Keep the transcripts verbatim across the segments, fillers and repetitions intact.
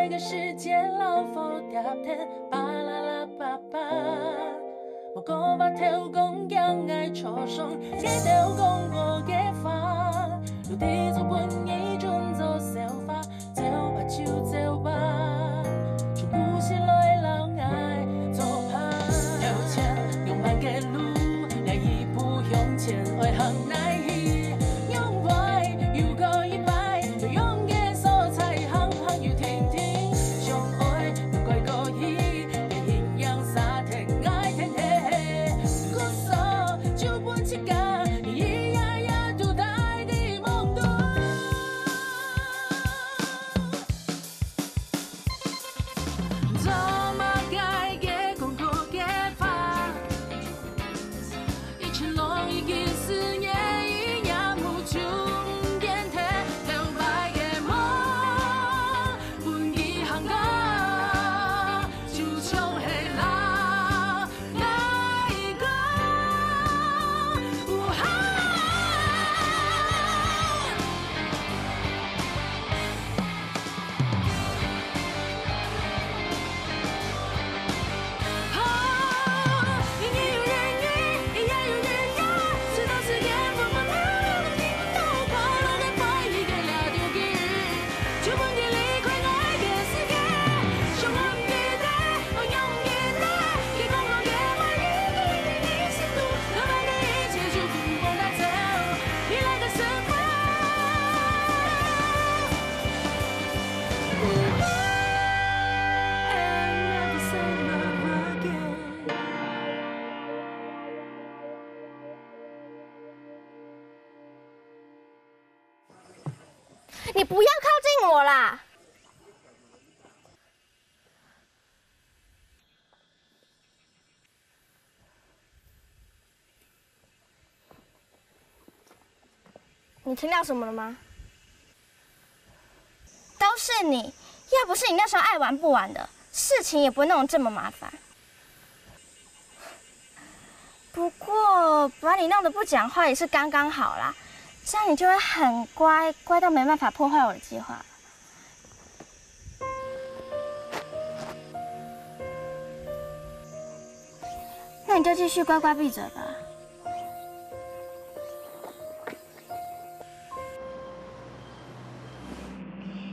个世界老火点点，巴啦啦叭叭。莫讲我偷工讲爱坐上，别偷讲我个话，有地做本意准做笑话，走吧就走吧，就不是来让爱做伴。有钱用慢个路，来一步向前，爱行哪去？用快又过一摆，有用个所在行行又停停，相爱 你不要靠近我啦！你听到什么了吗？都是你，要不是你那时候爱玩不玩的，事情也不会弄得这么麻烦。不过把你弄得不讲话也是刚刚好啦，这样你就会很乖，乖到没办法破坏我的计划。那你就继续乖乖闭嘴吧。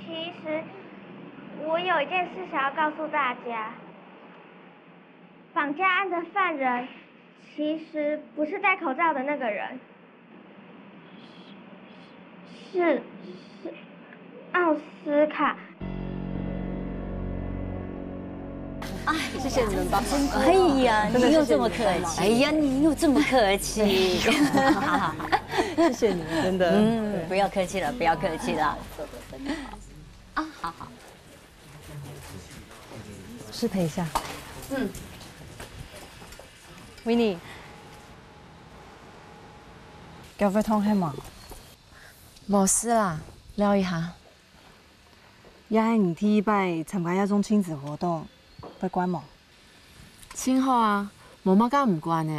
其实我有一件事想要告诉大家，绑架案的犯人其实不是戴口罩的那个人，是是奥斯卡。谢谢你们帮忙。哎呀，你又这么客气。哎呀，你又这么客气。谢谢你们，真的。嗯，不要客气了，不要客气了。啊，好好。失陪一下。嗯。维尼，脚會痛係無？無事啦，尞一下。也係你第一擺參加這種親子活動，會慣無？盡好啊，無麼个毋慣个，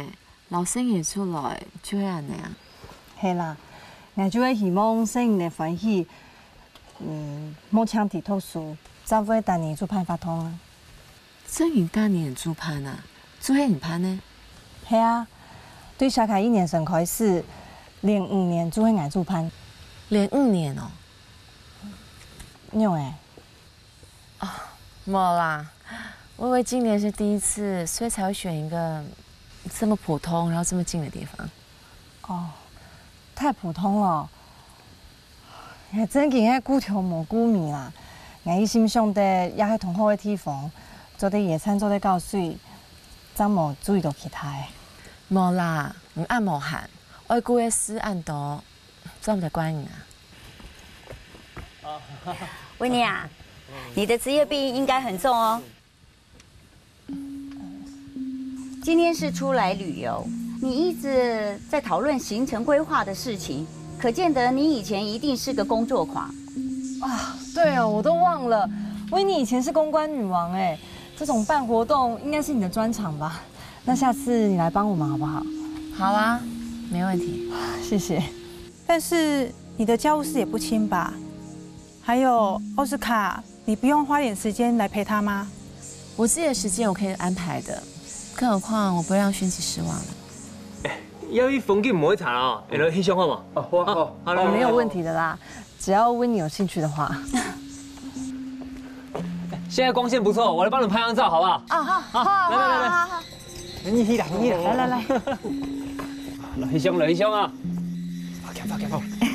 摎細人仔出來就係恁仔啊。係啦，𠊎就係希望細人仔歡喜，嗯，莫淨知讀書，正會逐日做伴活動啊。 細人逐日做伴啊，做係仰般呢？係啊，對小凱一年生開始，連五年就係𠊎做伴。連五年哦？仰仔？無啦，微微今年是第一次，所以才會選一個這麼普通，然後這麼近的地方。哦，太普通了。 𠊎正經係顧頭無顧尾啦，𠊎一心想著這係當好个地方，做得野餐，做得搞水，正無注意到其他个。無啦，你恁無閒，愛顧个事恁多，做毋得怪你啊。維尼啊，你的職業病应该很重哦。 今天是出来旅游，你一直在讨论行程规划的事情，可见得你以前一定是个工作狂。啊，对哦，我都忘了，维尼以前是公关女王哎，这种办活动应该是你的专长吧？那下次你来帮我们好不好？好啊，没问题。谢谢。但是你的家务事也不轻吧？还有奥斯卡，你不用花点时间来陪他吗？我自己的时间我可以安排的，更何况我不会让薰琪失望了。哎，要去风景毋會差哦，哎，去想好無？哦，好啊，好啊。好，來，來，來。我没有问题的啦，只要Winnie有兴趣的话。现在光线不错，我来帮你拍张照好不好？啊，好，好，来，来，来，来。好，好，好。 你去啦，你去啦，来来来，落去上，落去上啊！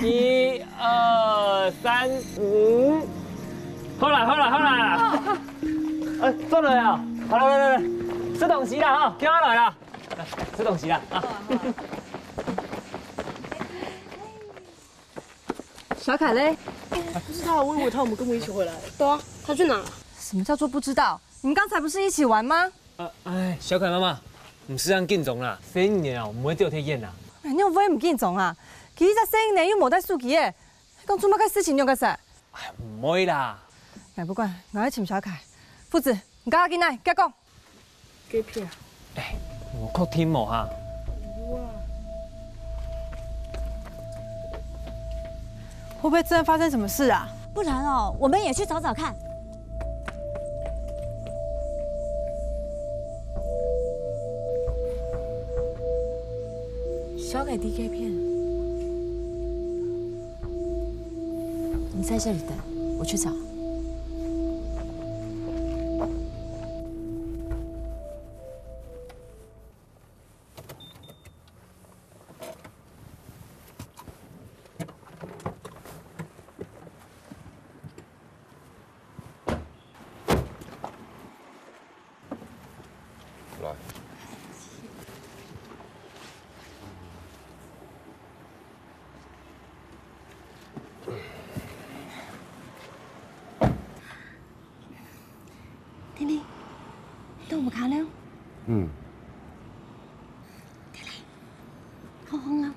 一二三，嗯，好啦好啦好啦，呃，轉來啊！好啦來來來，食東西啦哈，行啊來啦，來食東西啦啊！小凯嘞？不知道，我以为他有没有跟我一起回来。对啊，他去哪了？什么叫做不知道？你们刚才不是一起玩吗？ 呃，哎，小凯媽媽，毋使恁緊張啦，細人仔哦，毋會走忒遠啦。哎，你有會毋緊張啊？佢一隻細人仔又無帶手機仔，講做麼个事情你个事？哎，毋會啦。哎，不管，𠊎愛尋小凱。父子，你趕緊來，遽講。該片。哎，你有確定無哈？有啊。 會不會真的發生什麼事啊？不然哦，我們也去找找看。小凱在該片。你在這裡等，我去找。 來。弟弟，你都毋怕了？嗯。弟弟，好好啊。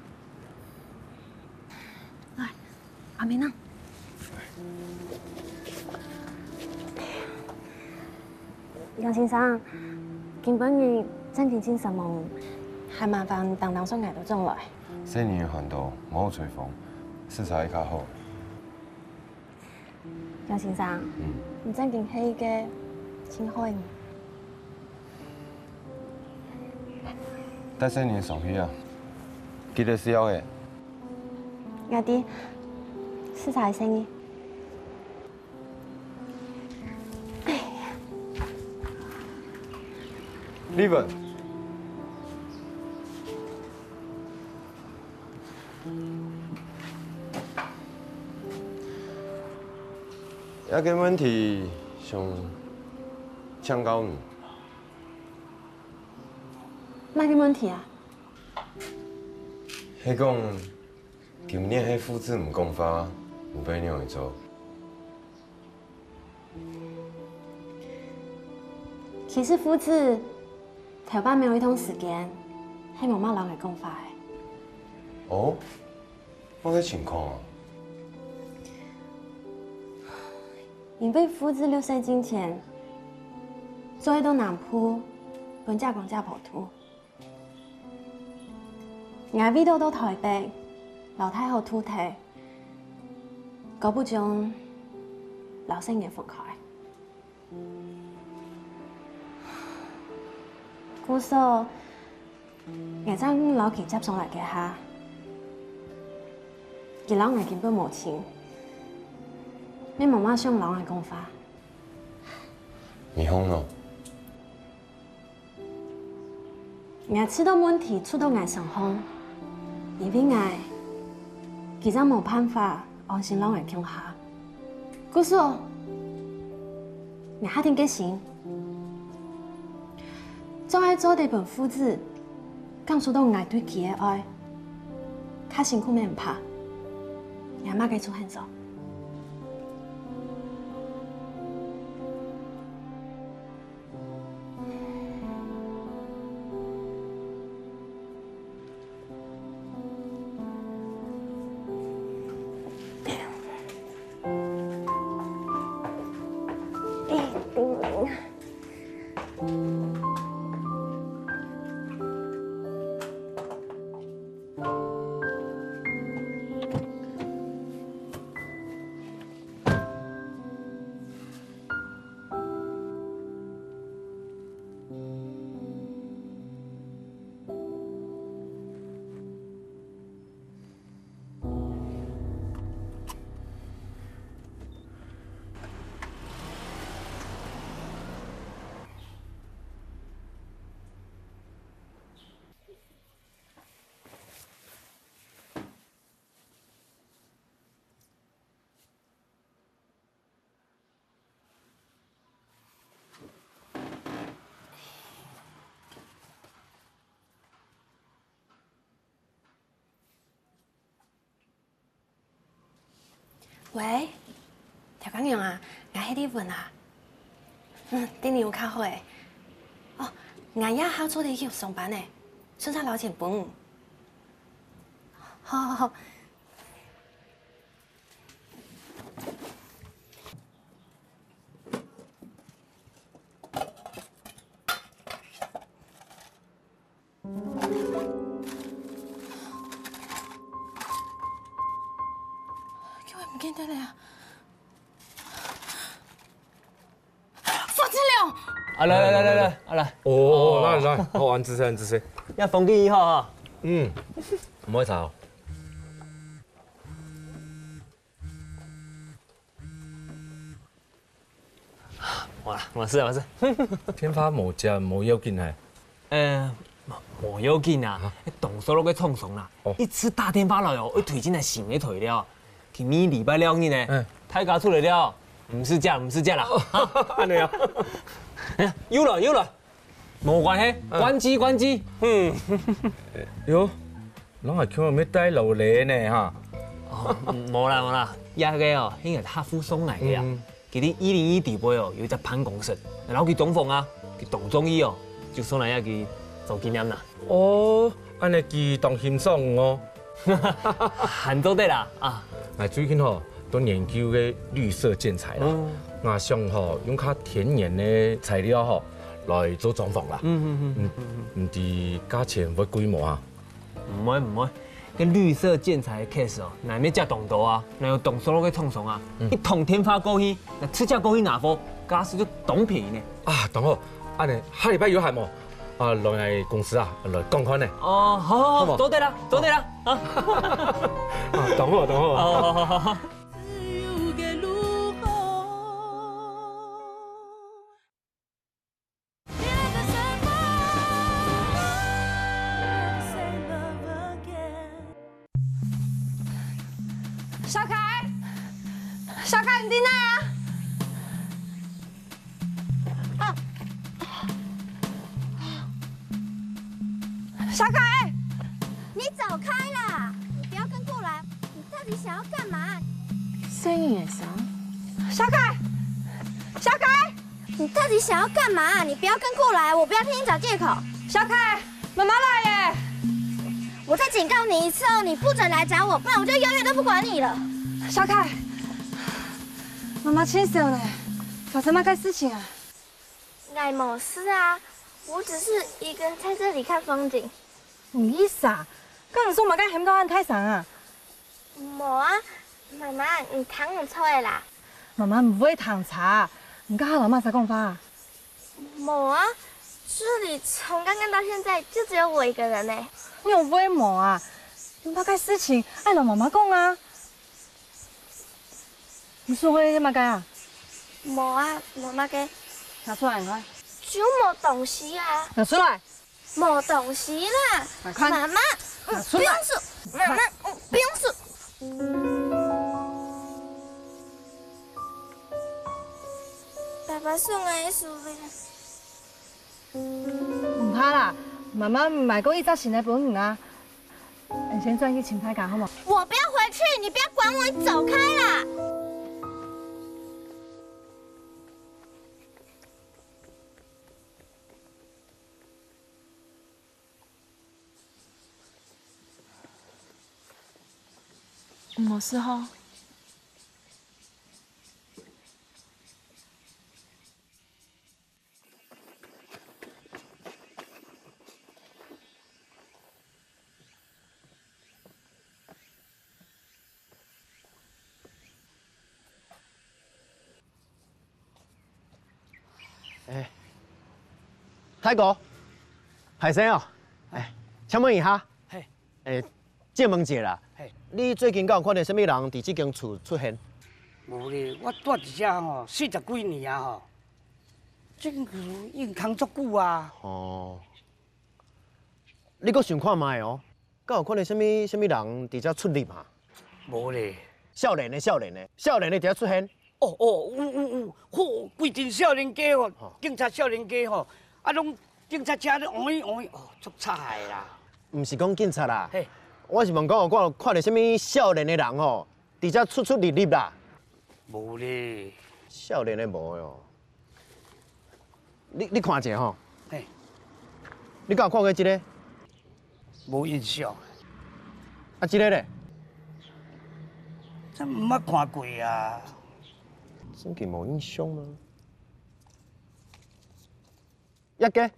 來， 阿明啊。楊先生，今晡日正經盡煞猛，還麻煩當當送𠊎兜轉來。細人仔還多，毋好吹風，食茶會較好。楊先生，嗯。你正經係一個盡好个人。帶細人仔上去啊，記得笑个。 𠊎知，食茶个細人。麗文，有個問題想請教你。麼个問題啊？係講， 今年係父子毋講話，你會仰般做？其實父子頭擺有一段時間，係無麼摎𠊎講話个。哦，麼个情況啊？因為父子六歲進前，做得到南部，分姐公姐婆渡。 𠊎為著到臺北，摎大學渡忒，姑不將摎細人分開。故所，𠊎正摎佢接上來該下，佢摎𠊎根本無親，也無麼想摎𠊎講話。你好呢？ 𠊎知道問題出到𠊎身上，因為𠊎佢正無辦法安心摎𠊎共下。故所，𠊎下定決心，總愛做得分父子感受到𠊎對佢个愛，較辛苦乜毋怕，𠊎麼个就肯做。喂，廖家娘啊，𠊎係麗文啊。嗯，對你有較好欸。哦，𠊎這下做得去上班欸，順續留錢分你。好好好。 啊，來來來來來，啊來。哦，來來，好，恁仔細，恁仔細。這風景異好哈。嗯，毋會吵。 無啦，無事啊，無事。電話無接，無要緊係？呃，無要緊啊，當初該廠商啦，一直打電話來哦，愛推薦新个材料。今日禮拜六日呢，大家出來尞，毋使接，毋使接啦。恁仔啊？有了，有了。 無關係，關機，關機。嗯。喲，人還叫𠊎帶勞力呢哈。哦，無啦無啦，這個哦，係𠊎客戶送來个啊。佢在一零一底背哦，有一隻辦公室，摎佢裝潢啊，佢當中意哦，就送來這個做紀念啦。哦，恁仔佢當欣賞哦。 還做得啦啊！𠊎最近吼，都研究个綠色建材啦。𠊎想吼，用較天然个材料吼，來做裝潢啦。嗯嗯嗯。毋知價錢會貴無啊？毋會毋會，該綠色建材个case哦，𠊎乜接當多啊，𠊎有當熟絡个廠商啊，一通電話過去，𠊎直接過去拿貨，價數就當便宜呢。啊，當好，恁仔下禮拜有閒無？ 啊，來公司啊，來看看呢。哦，好好好，做得啦，做得啦啊。啊，當好，當好。好好好好。小凱，小凱，你在哪啊？ 啊！小凱！你走開啦！你不要跟過來！你到底想要幹嘛？聲音也響。小凱！小凱！你到底想要幹嘛？你不要跟過來！我不要聽你找藉口。小凱！ 媽媽來了！我再警告你一次哦，你不准來找我，不然我就永遠都不管你了。小凱，媽媽盡愁呢，發生麼个事情啊？𠊎無事啊，我只是一個人在這裡看風景。你意思啊？該你做麼个喊到恁大聲啊？ 無啊，媽媽，你聽毋著了啦。媽媽毋會聽差，你頭下摎麼儕講話啊？無啊，這裡從剛剛到現在就只有我一個人呢。仰會無啊？有麼个事情愛摎媽媽講啊。你手裡係麼个啊？無啊，無麼个。拿出來，你看。就無東西啊。拿出來。 無東西啦。來看。媽媽，嗯，拿出來。不用手，媽媽，嗯，不用手。爸爸送个手錶。毋怕啦，媽媽買過一隻新个分你啊。你先轉去尋大家好無？我不要回去，你不要管我，你走開啦！ 無事吼。欸，大哥，壞勢哦，欸，請問一下，嘿。欸，借問一下啦，嘿。你最近敢有看著啥物人佇這間厝出現？無咧，我蹛佇遮吼，四十幾年啊吼，這間厝已經空足久啊。哦，你閣想看覓哦。 敢有看著啥物啥物人佇遮出入啊？無咧。少年的，少年的，少年的佇遮出現。哦哦，有有有，吼，規陣少年家吼，吼。警察少年家吼，啊，攏警察車咧，哦哦，哦，足差的啦。毋是講警察啦，嘿。我是問講，有看著啥物少年的人吼，佇遮出出入入啦？無咧。少年的無哦。你你看一下吼。嘿。你敢有看過這个？無印象。啊，這个咧？這毋捌看過啊。真个無印象嗎？ 抑个？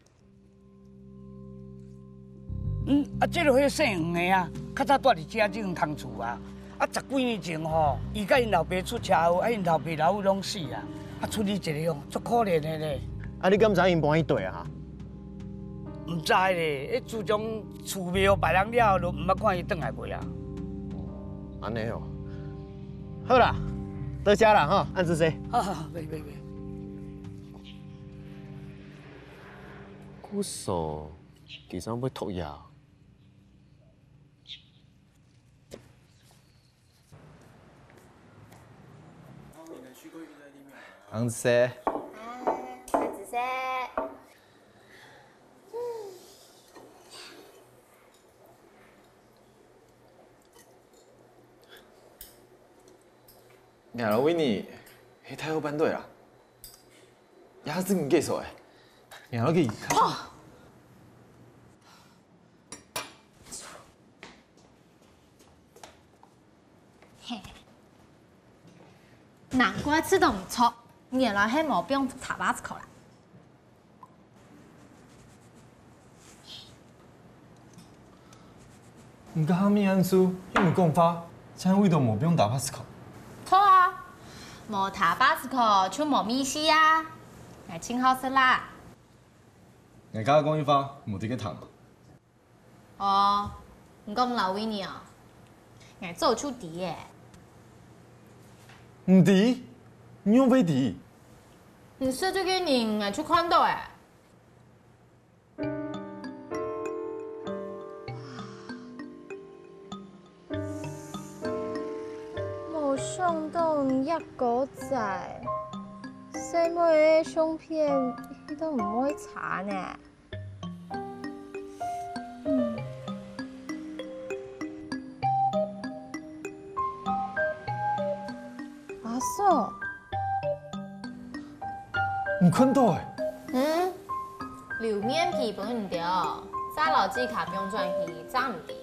嗯，啊，這就彼姓黃的啊，較早蹛佇遮這間空厝啊。啊，十幾年前吼，伊佮𪜶老爸出車禍，啊，𪜶老爸老母攏死啊，啊，賰伊一个哦，足可憐的咧。啊，你敢知影𪜶搬去佗啊？毋知咧，彼自從厝賣予別人了後，就毋捌看伊轉來過啊。按呢哦。好啦，多謝啦吼，恁仔細。好好好，袂袂袂。 故所，佢正會讀呀。紅色。啊，紅色。你老妹呢，係大學班對啦。 也係真个介紹誒，然後佢，吼！嘿，難怪食到毋著，原來係無放Tabasco啦。 你个下面恁熟，又毋講話，正為到無放Tabasco。著啊，無Tabasco就無味緒啊。𠊎盡好食辣。𠊎加講一下，無得个糖。哦，你講老魏呢哦？𠊎早就知誒。毋知？你仰會知？你食這个人，𠊎就看到誒。 無想到你也古早，細妹个相片你都毋會查呢。嗯。阿叔， 你看到誒？嗯，留面皮分你兜，再摎指甲放轉去，正毋知。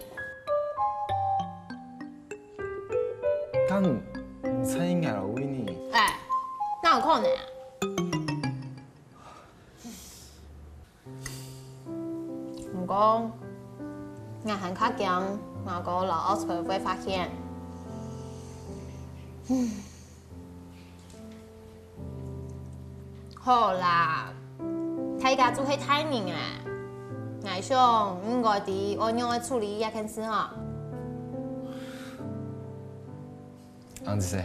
敢毋在𠊎老魏呢？哎，哪有可能啊？ 毋過，𠊎還較驚阿哥摎Oscar會發現。好啦，大家就係大人啊，𠊎想應該知愛仰仔處理這件事吼。 恁仔細。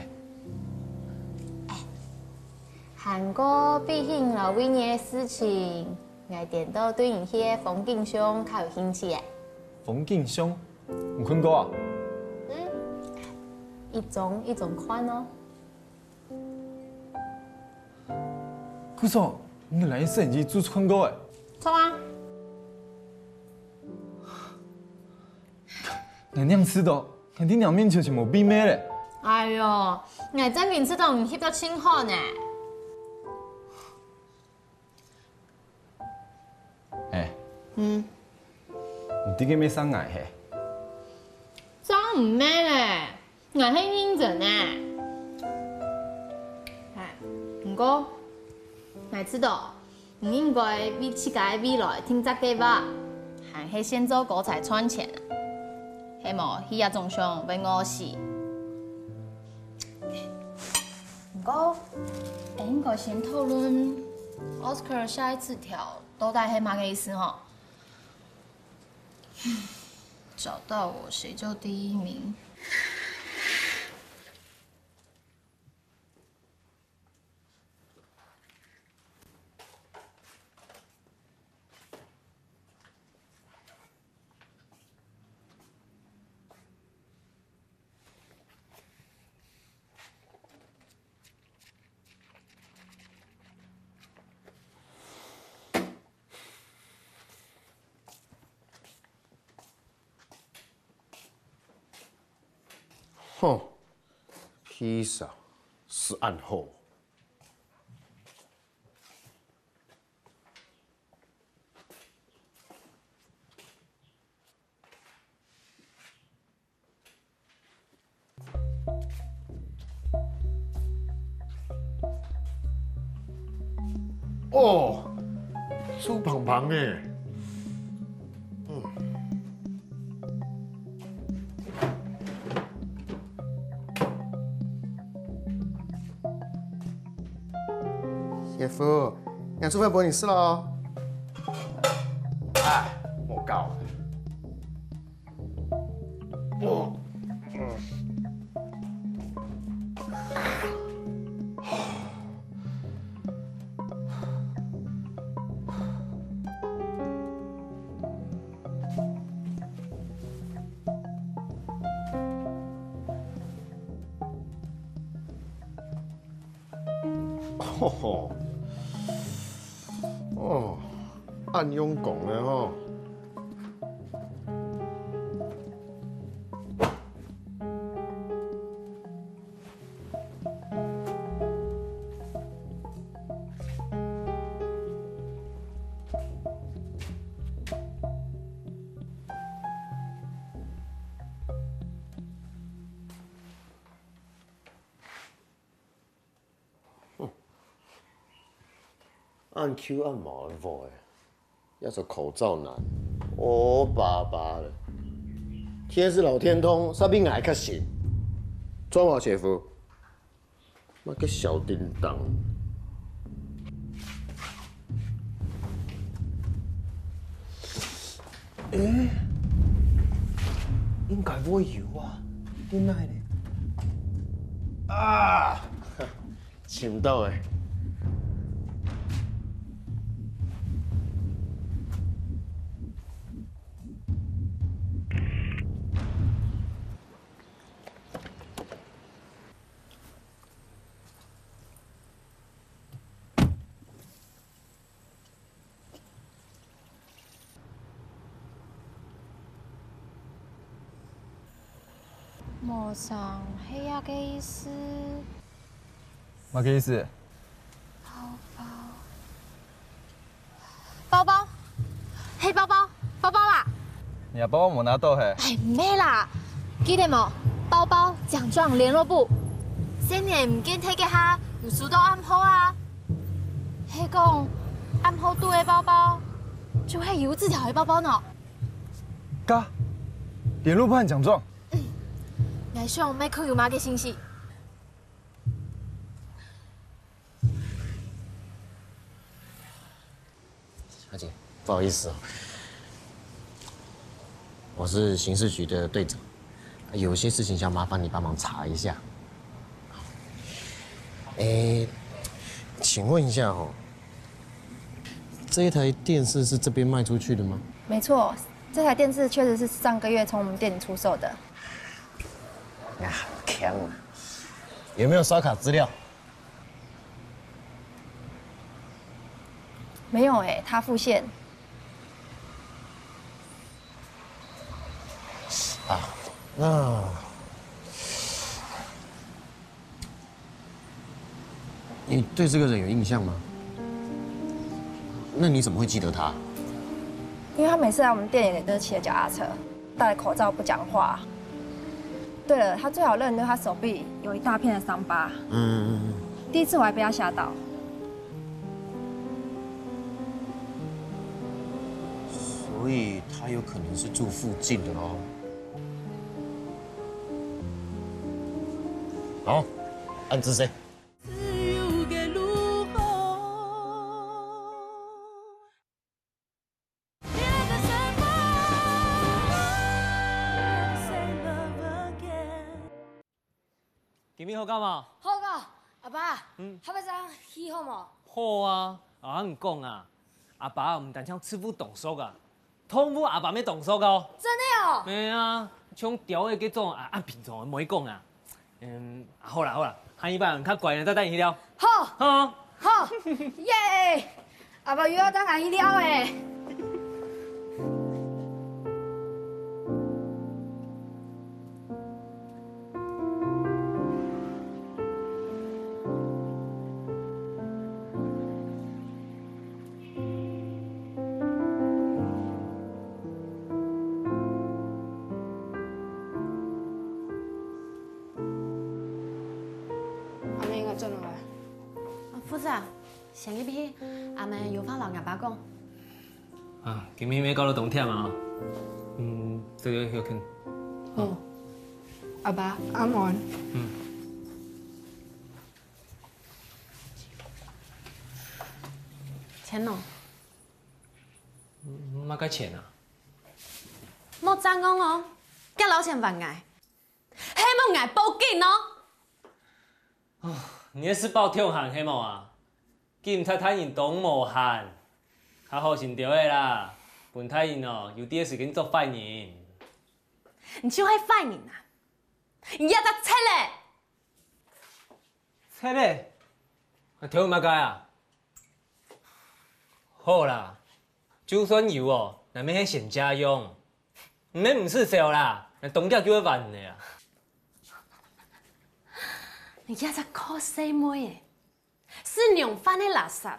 還過畢竟老魏个事情，𠊎顛倒對你去个風景相較有興趣誒。風景相？你看過啊？嗯，一張一張看哦。故所，你來个攝影機就看過誒？著啊。 𠊎仰知著，𠊎在你面前就無秘密咧。哎喲，𠊎正經知著你翕到盡好呢。哎，嗯，你在該搣生𠊎嘿？正毋係咧，𠊎係認真个。哎，毋過，𠊎知著， 你應該為自家个未來定隻計畫，還係先做高才賺錢啊，係無去這種想會餓死。毋過，𠊎應該先討論Oscar寫个紙條到底係麼个意思吼？找到我，誰就第一名。 吼，披薩、是恁好。 哦，手捧捧呢。嗯。師傅，𠊎煮飯分你食咯。啊，莫搞。 吼吼，哦，恁樣講个吼。 恁Q恁毛个貨欸，也係口罩男，烏巴巴个。天時摎天通，煞比𠊎較神。裝好，師傅。麼个小叮噹？欸，應該會有啊，在哪呢？啊！ 尋到欸。無想，係這个意思。麼个意思？包包，包包，係包包，包包啦！你个包包無拿到嘿？哎，毋係啦，記得無？包包、獎狀、聯絡簿，先前毋見忒个下，有收到暗號啊。係講暗號肚个包包，就係有字條个包包呢。 嘎，聯絡簿和獎狀。𠊎想Michael有麼个心事。小姐，不好意思哦，我是刑事局的队长，有些事情想麻烦你帮忙查一下。诶，请问一下哦，这一台电视是这边卖出去的吗？没错，这台电视确实是上个月从我们店里出售的。啊，强啊！有没有刷卡资料？没有诶，他付现。啊，那 你对这个人有印象吗？那你怎么会记得他？因为他每次来我们店里都是骑着脚踏车，戴口罩不讲话。对了，他最好认的就是他手臂有一大片的伤疤。嗯嗯嗯。第一次我还被他吓到。所以他有可能是住附近的咯。好，暗指谁？ 今晡日好搞無？好搞，阿爸，嗯。下擺正去好無？好啊，啊，你講啊，阿爸毋單淨食飯當熟啊， 動物阿爸乜當熟哦。真个哦？係啊，像鳥仔該種啊，恁平常毋會講啊。嗯，啊，好啦好啦，下一擺較乖呢，再帶你去尞。好，好，好，耶！阿爸又愛帶𠊎去尞咧。啊，先入去，阿姆有話摎阿爸講。啊，今晡日搞到當忝啊，嗯，這個有空。哦，阿爸，阿姆。嗯。錢呢？麼个錢啊？莫再講哦，該老千還𠊎，係無𠊎報警哦！ 你个食飽忒閒係無啊？今太大人當無閒，較好心兜仔啦，分大人哦有啲時間做壞人。你就係壞人啊！你這隻賊仔！賊仔？啊，偷麼个啊？好啦，就算有哦，𠊎乜係先借用，毋免毋使愁啦，𠊎當遽就會還你啊。你這隻靠細妹仔！ 食兩飯个垃圾，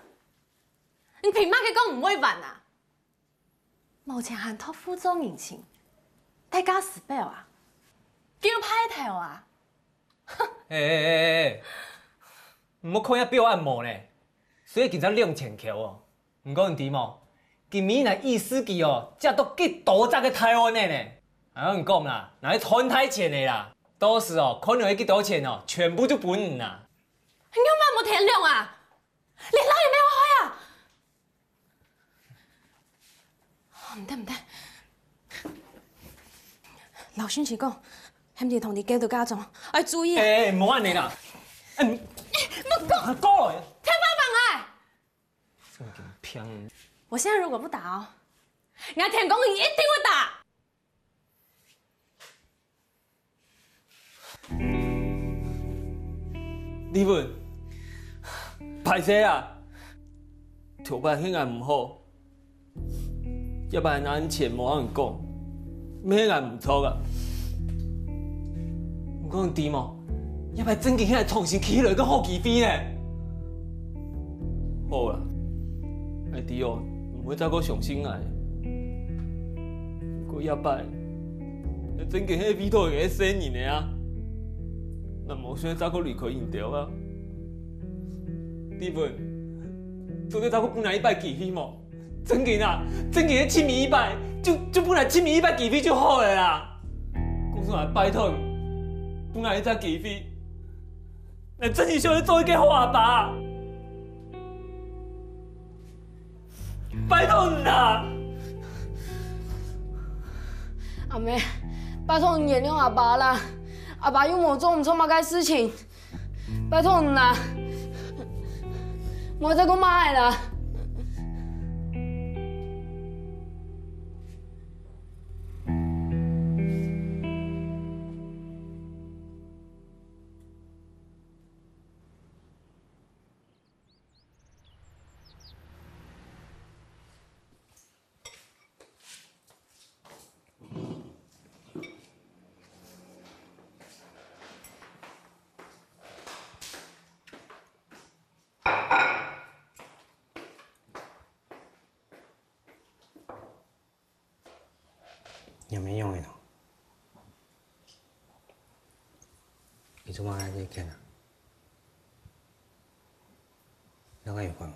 你憑麼个講毋會還啊？無錢還擇富做人情，大家食飽啊，就派頭啊！欸欸欸欸，毋好看這表恁無呢，所以今朝兩千箍哦。毋過你知無？今晡日𠊎一時間哦，接到幾多隻个大案仔呢！𠊎同你講啦，𠊎賺大錢个啦，到時哦，看你有幾多錢哦，全部就分你啦。 你仰般無天良啊？連老爺乜愛害啊？毋得毋得，摎順序講，喊佢同佢兜个家長愛注意。欸欸，莫恁仔啦！欸，莫講，講了，天花板啊！真經騙！我現在如果不打哦，𠊎天光日一定會打。 麗文，歹勢啊！頭擺係𠊎毋好，這擺拿你錢無同你講，乜係𠊎毋著啊！毋過你知無？這擺正經係𠊎重新企起來个好機會呢！好啦，𠊎知哦，你毋會再過相信𠊎。毋過這擺， 𠊎正經係為著𠊎个細人仔啊！𠊎無想再過離開你兜啊！麗文，做得再過分𠊎一擺機會無？正經啊，正經係盡尾一擺，就就分𠊎盡尾一擺機會就好了啦！故所𠊎拜託你，分𠊎一隻機會，𠊎正經想愛做一個好阿爸！ 拜託你啦！阿姆，拜託你原諒阿爸啦！阿爸又無做毋著麼个事情，拜託你啦！莫再過罵𠊎啦！仰仔仰仔呢？你做麼个愛去譴啊？仰仔有法無？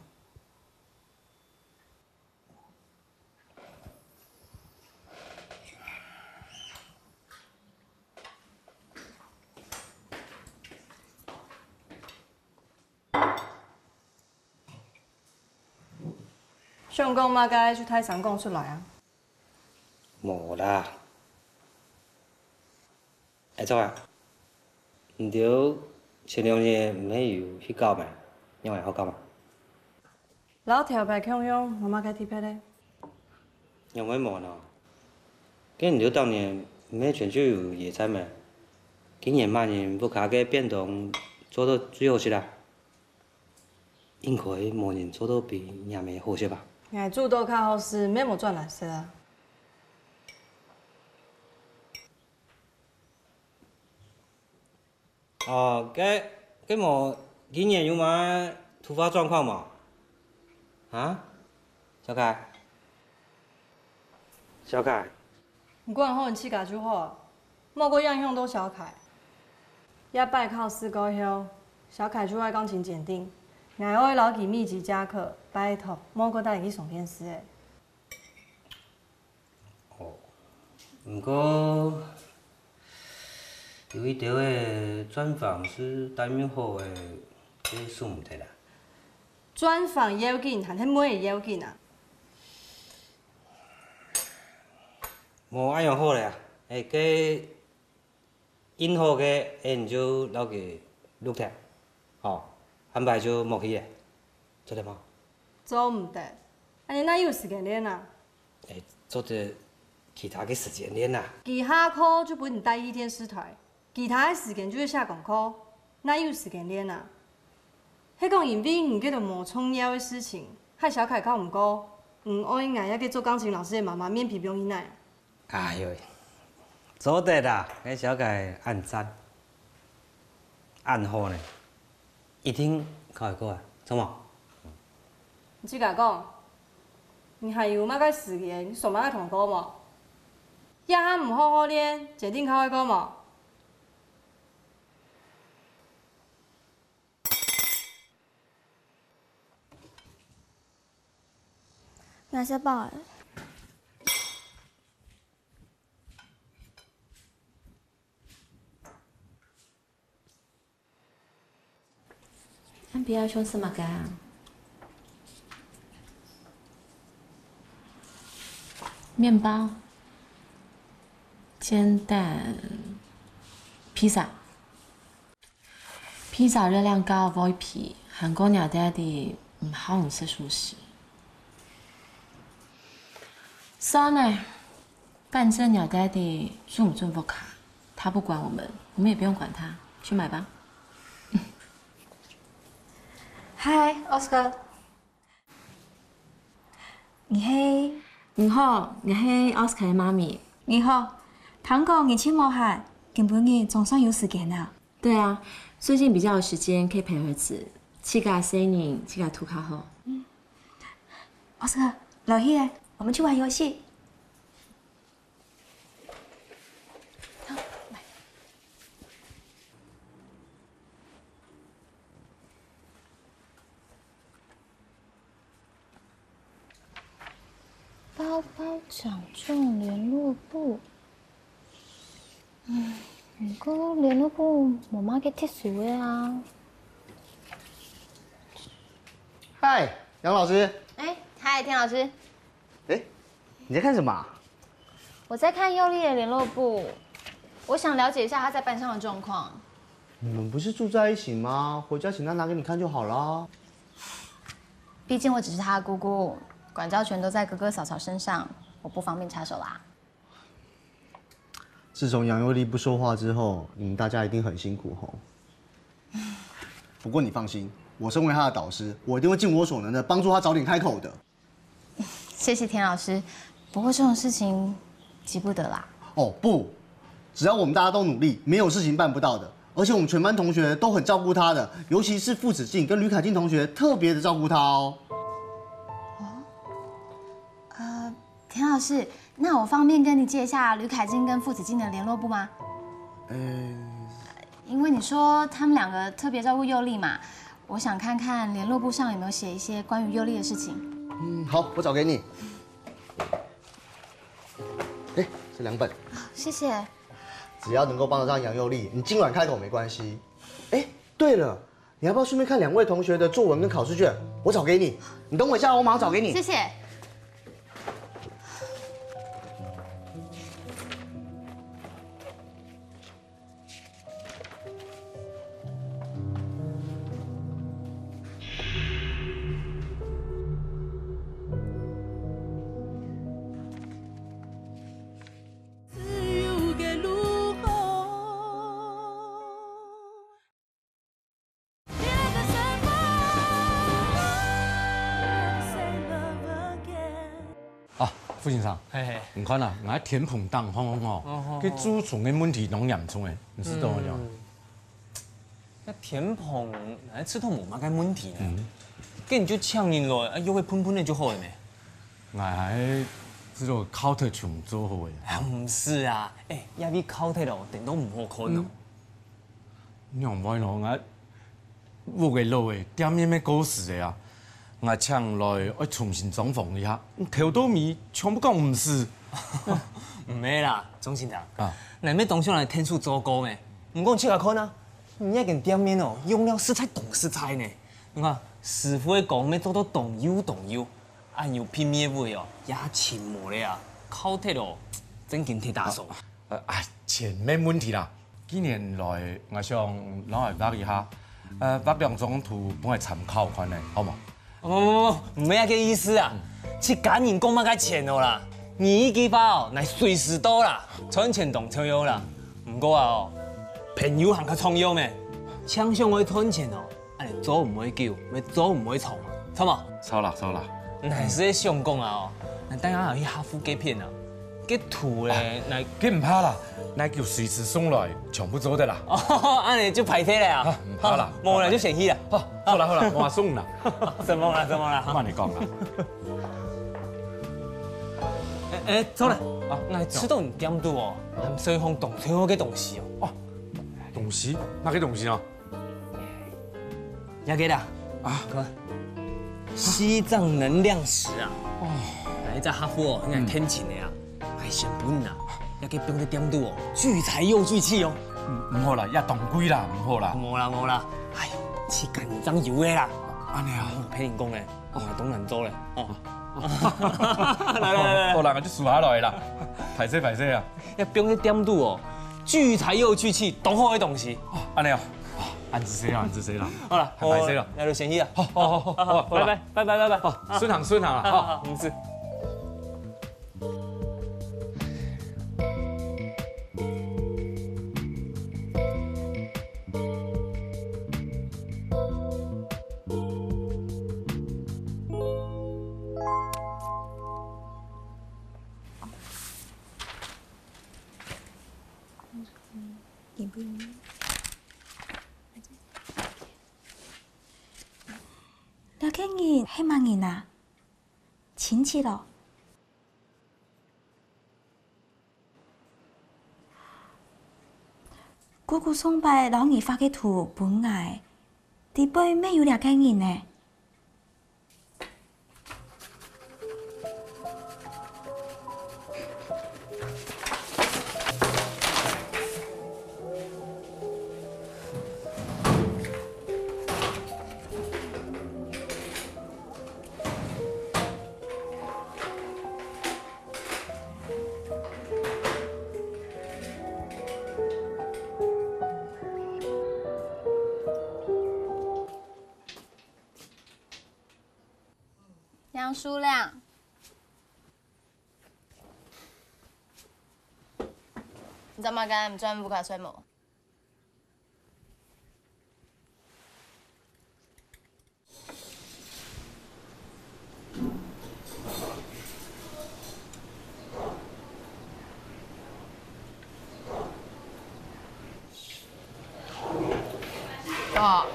想講麼个就大聲講出來啊！無啦。阿忠啊，你兜前兩日毋係有去搞咩？仰仔好搞無？摎頭擺共樣，無麼个特別个。仰會無呢？該你兜逐年毋係全就有野餐咩？今年麼人屋下个便當做到最好食啊？ 應該無人做到比若姆好食吧？𠊎煮到較好食，乜無轉來食啊。哦，該該無今年有麼突發狀況無？啊？小凱？小凱？你管好你自家就好，莫過影響到小凱。 這擺考試過後，小凱就愛鋼琴檢定， 𠊎愛摎佢密集加課，拜託，莫過帶佢去上電視欸。哦，毋過有一條个專訪係擔任好个，這輸毋得啦。專訪要緊，還係妹仔要緊啊？無恁樣好了啊，欸，該 印好个，欸，你就摎佢錄忒，吼，安排就無去了，做得無？做毋得，恁樣哪有時間練啊？欸，做得其他个時間練啊。其他科就分你帶去電視台，其他个時間就係寫功課，哪有時間練啊？係講因為你這兜無重要个事情，害小凱考毋過，毋愛𠊎這個做鋼琴老師个媽媽面皮放去哪啊？ 哎喲，做得啦，該小凱恁讚，恁好呢，一定考會過啊，著無？你自家講，你還有麼个時間上麼个通告無？這下毋好好練，決定考會過無？ 𠊎食飽了。恁夜想食麼个啊？麵包、煎蛋、披薩。 披薩熱量高，會肥，還過若爹地毋好你食壽司。算了，反正若爹地準毋準屋下，他不管我們，我們也不用管他，去買吧。嗨，Oscar。 你係？你好，𠊎係Oscar个媽咪。你好，聽講你盡無閒，今晡日總算有時間了。對啊，最近比較有時間可以陪兒子，自家細人，自家渡較好。Oscar，來去欸，我們去玩遊戲。 包包獎狀聯絡簿。嗯，毋過聯絡簿無麼个特殊个啊。嗨，楊老師。欸，嗨，田老師。欸，你在看什麼啊？我在看佑力的聯絡簿，我想了解一下他在班上的狀況。你們不是住在一起嗎？回家請他拿給你看就好了。 畢竟我只是他的姑姑，管教權都在哥哥嫂嫂身上，我不方便插手啦。自從楊佑力不說話之後，你們大家一定很辛苦吼。不過你放心，我身為他的導師，我一定會盡我所能的幫助他早點開口的。謝謝田老師，不過這種事情急不得啦。哦，不，只要我們大家都努力，沒有事情辦不到的。而且我們全班同學都很照顧他的，尤其是傅子敬跟呂凱靜同學特別的照顧他哦。呃，田老師，那我方便跟你借一下呂凱靜跟傅子敬的聯絡簿嗎？呃，因為你說他們兩個特別照顧佑力嘛，我想看看聯絡簿上有沒有寫一些關於佑力的事情。嗯，好，我找給你。哎，這兩本。謝謝。只要能夠幫得上楊佑力，你儘管開口沒關係。哎，對了，你要不要順便看兩位同學的作文跟考試卷？我找給你。你等我一下，我馬上找給你。謝謝。啊，傅先生，嘿嘿。你看啊，𠊎田棚頂吼吼，哦吼吼。該蛀蟲个問題當嚴重誒，你知道無？嗯。該田棚哪會知道無麼个問題呢？嗯。該你就請人來，啊，用該噴噴个就好了咩？𠊎還係靠特蟲做好誒。啊，毋係啊，誒，這位靠特哦，等到毋好看哦。嗯。仰會咯，𠊎 屋个老个，店面个過時个啊，𠊎請來愛重新裝潢一下，頭到尾全部講毋使。毋係啦，鍾先生，啊。𠊎乜當想來𢯭手做過咩？毋過你自家看啊，你這間店面哦，用料實在當實在呢。你看，師傅个工乜做到當幼當幼，還有平面个位哦，也尋無了啊，靠忒哦，正經忒打爽。 呃，啊，錢無問題啦。今年來，𠊎想摎𠊎畫一下，呃，畫兩張圖分𠊎參考看呢，好無？毋毋毋，毋係該个意思啊！自家人講麼个錢哦啦，你一句話哦，𠊎隨時到啦，賺錢當重要啦。毋過啊哦，朋友還較重要咩？像想愛賺錢哦， 恁樣做毋會久，乜做毋會長啊，著無？著啦，著啦。𠊎係想講啊哦，𠊎等下愛去客戶該片啊，該圖咧，𠊎……該毋怕啦，𠊎就隨時送來，全部做得啦。哦，恁樣就歹勢了啊。啊，毋怕啦，無啦，就先去啦。好，好啦好啦，我送啦。什麼啦，什麼啦？慢慢講啦。欸，欸，著了，啊，𠊎知道你店肚哦，還收藏當多个東西哦。哦，東西？麼个東西啊？ 這个啦，啊，看，西藏能量石啊，哦，𠊎一隻客戶哦，應該天晴个啊，𠊎先分你啊，這个放在店肚哦，聚財又聚氣哦。毋好啦，也當貴啦，毋好啦。無啦無啦，哎，自家人正有个啦。恁樣啊，𠊎同你講个，𠊎當難做咧，哦。來來來來，好啦，𠊎就收下來啦。歹勢歹勢啊，這放在店肚哦，聚財又聚氣，當好个東西。哦，恁樣啊。 恁仔細啊，恁仔細啦。好啦，歹勢啦，𠊎就先去啊。好好好好好，拜拜拜拜拜拜，好，順行順行啦，好，好，毋使。這个人係麼人啊？親戚哦？姑姑上擺摎你畫个圖分𠊎，裡背乜有這个人呢。 楊淑亮，你做麼个毋轉屋下睡無？ 哦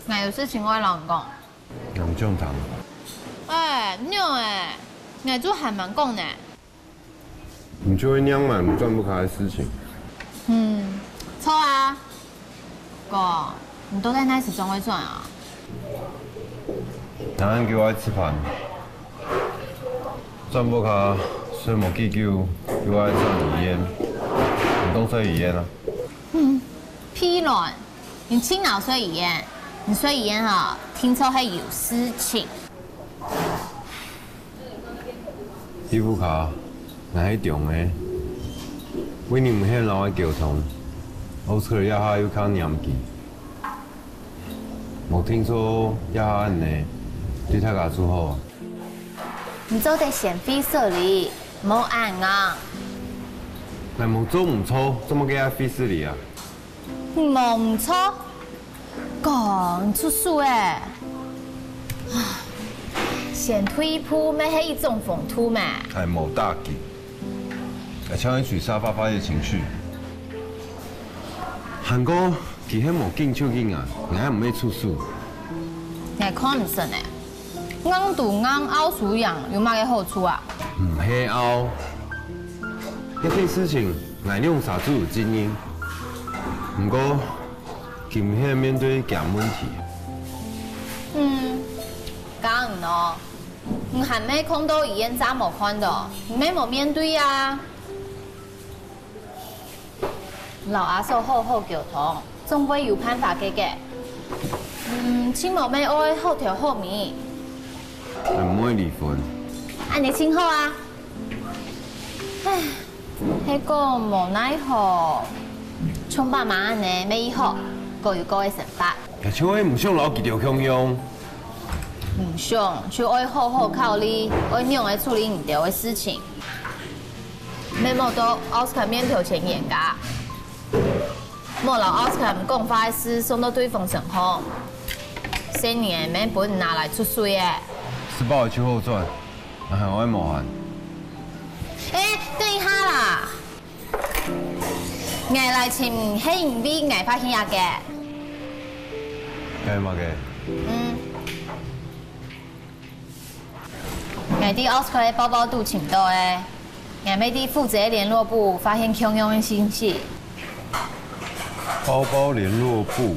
，𠊎有事情愛摎你講。楊炯堂。哎，仰仔，𠊎就還吂講呢。你就會仰仔毋轉屋下个事情？嗯，著啊。哥，你到底哪時正會轉啊？ 𠊎恁久愛食飯，轉屋下睡無幾久，又愛轉醫院，你當睡醫院啊？嗯，屁卵！你盡惱睡醫院，你睡醫院吼，定著係有事情。 去屋下，𠊎係中个。為你毋肯摎𠊎溝通，Oscar這下又較黏佢。無定著這下恁仔，對大家就好啊。你做得先廢勢力，莫恁樣。𠊎無做毋著，做麼个愛廢勢力啊？ 無毋著，講出手欸！先退一步，乜係一種風度咩？𠊎無打擊，𠊎像係隨時發發洩情緒。還過，佢係無緊就緊啊，𠊎也毋會出手。𠊎看毋識呢。 硬賭硬拗輸贏有麼个好處啊？毋係拗，這件事情𠊎兩儕就有責任。毋過，今日面對這問題。嗯，講哦，你還沒看到醫院，正無看到，你乜無面對啊？摎阿嫂好好溝通，總會有辦法个个。嗯，盡無乜愛好頭好面。恁毋愛離婚。恁樣盡好啊！ 唉，係講無奈何，像爸媽恁樣，乜已好，各有各个生活。也就係毋想摎佢兜共樣。毋想，就愛好好考慮，愛仰仔處理你兜个事情。乜莫到奧斯卡面頭前冤家，莫摎奧斯卡毋講話个事送到對方身項。細人仔乜分你拿來出水个。食飽就好轉。 啊，還愛無閒？欸，等一下啦！𠊎來尋你係因為𠊎發現這个。該麼个？嗯。𠊎在奧斯卡个包包肚尋到个，𠊎乜在負責个聯絡簿發現共樣个信息。包包聯絡簿。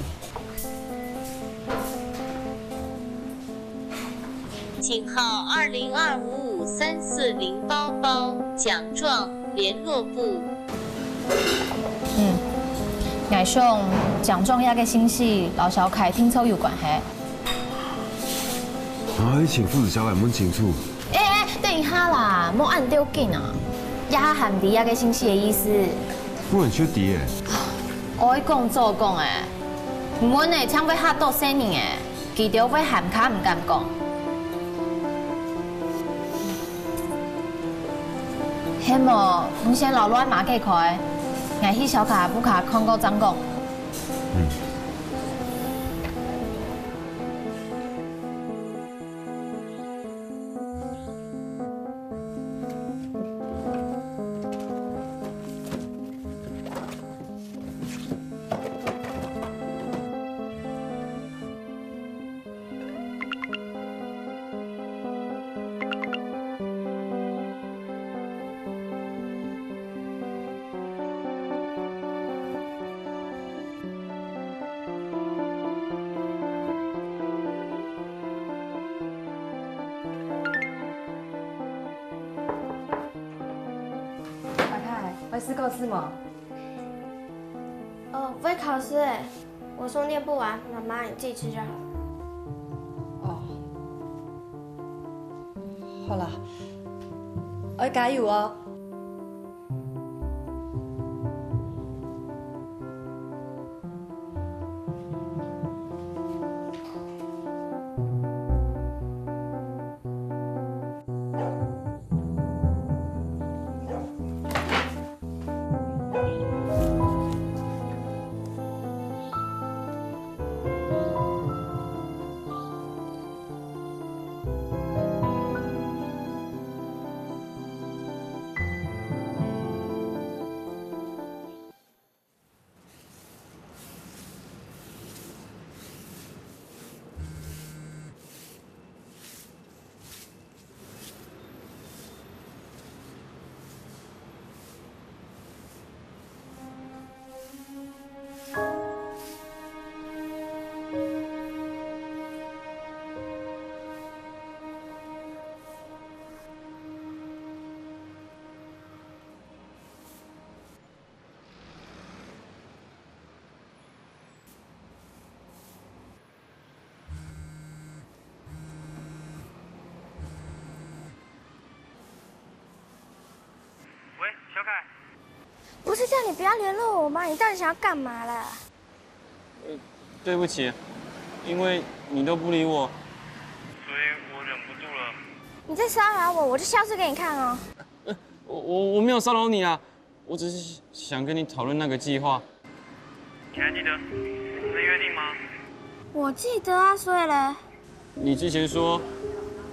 井號二零二五五三四零包包獎狀聯絡簿。嗯，𠊎想獎狀這个信息摎小凱定著有關係。啊，愛請負責小凱問清楚。欸欸，等一下啦，莫恁鬥緊啊！這下還毋知這个信息个意思。 本來就知个。愛講早講欸，問咧正會嚇著細人仔，佢兜會還較毋敢講。係無，你先摎Luan媽解開，𠊎去小凱屋下看過正講。嗯。 阿凱，會食果子無？哦，會考試欸，我書唸不完，媽媽你自己吃就好。哦，好啦，愛加油哦。喂，小凱。不是叫你不要聯絡我嗎？你到底想要幹嘛啦？呃，對不起，因為你都不理我。所以我忍不住了。你再騷擾我，我就消失給你看哦。呃，我，我，我沒有騷擾你啊。 我只是想跟你討論那個計畫。你還記得我們的約定嗎？我記得啊，所以嘞？你之前說，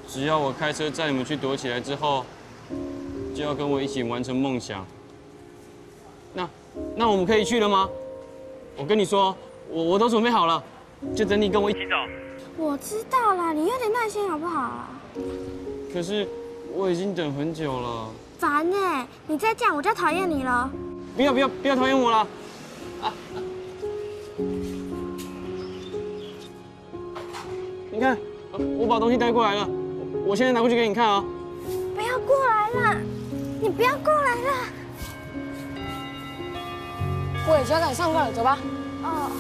只要我開車載你們去躲起來之後，就要跟我一起完成夢想。那，那我們可以去了嗎？我跟你說，我，我都準備好了。 就等你跟我一起走。我知道啦，你有點耐心好不好啊？可是我已經等很久了。煩欸，你再這樣我就討厭你了。不要不要不要討厭我了。啊，你看，我把东西带过来了，我现在拿过去给你看啊。不要过来啦！你不要过来啦！我也就要赶上课了，走吧。哦。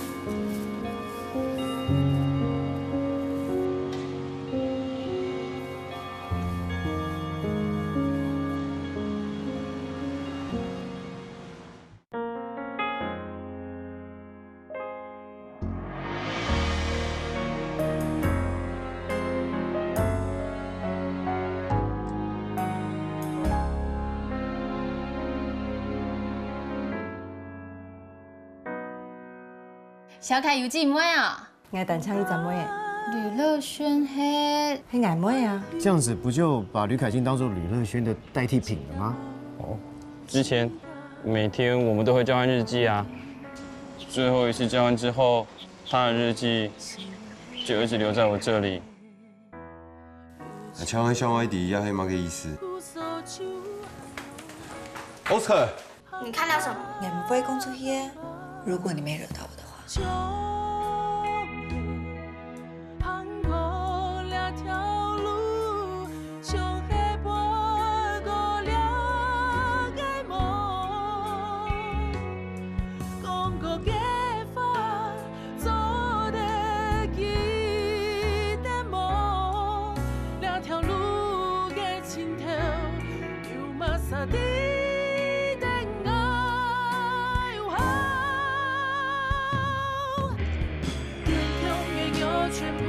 小凱有姊妹啊？ 𠊎單淨一隻妹仔。呂樂軒係，係𠊎妹啊。這樣子不就把呂凱靜當作呂樂軒的代替品了嗎？哦，之前每天我们都会交换日记啊，最后一次交换之后，他的日记就一直留在我这里。啊，請問小弟，這係麼个意思？Oscar，你看到什么？你不会工作耶？如果你没惹到我的话。 全部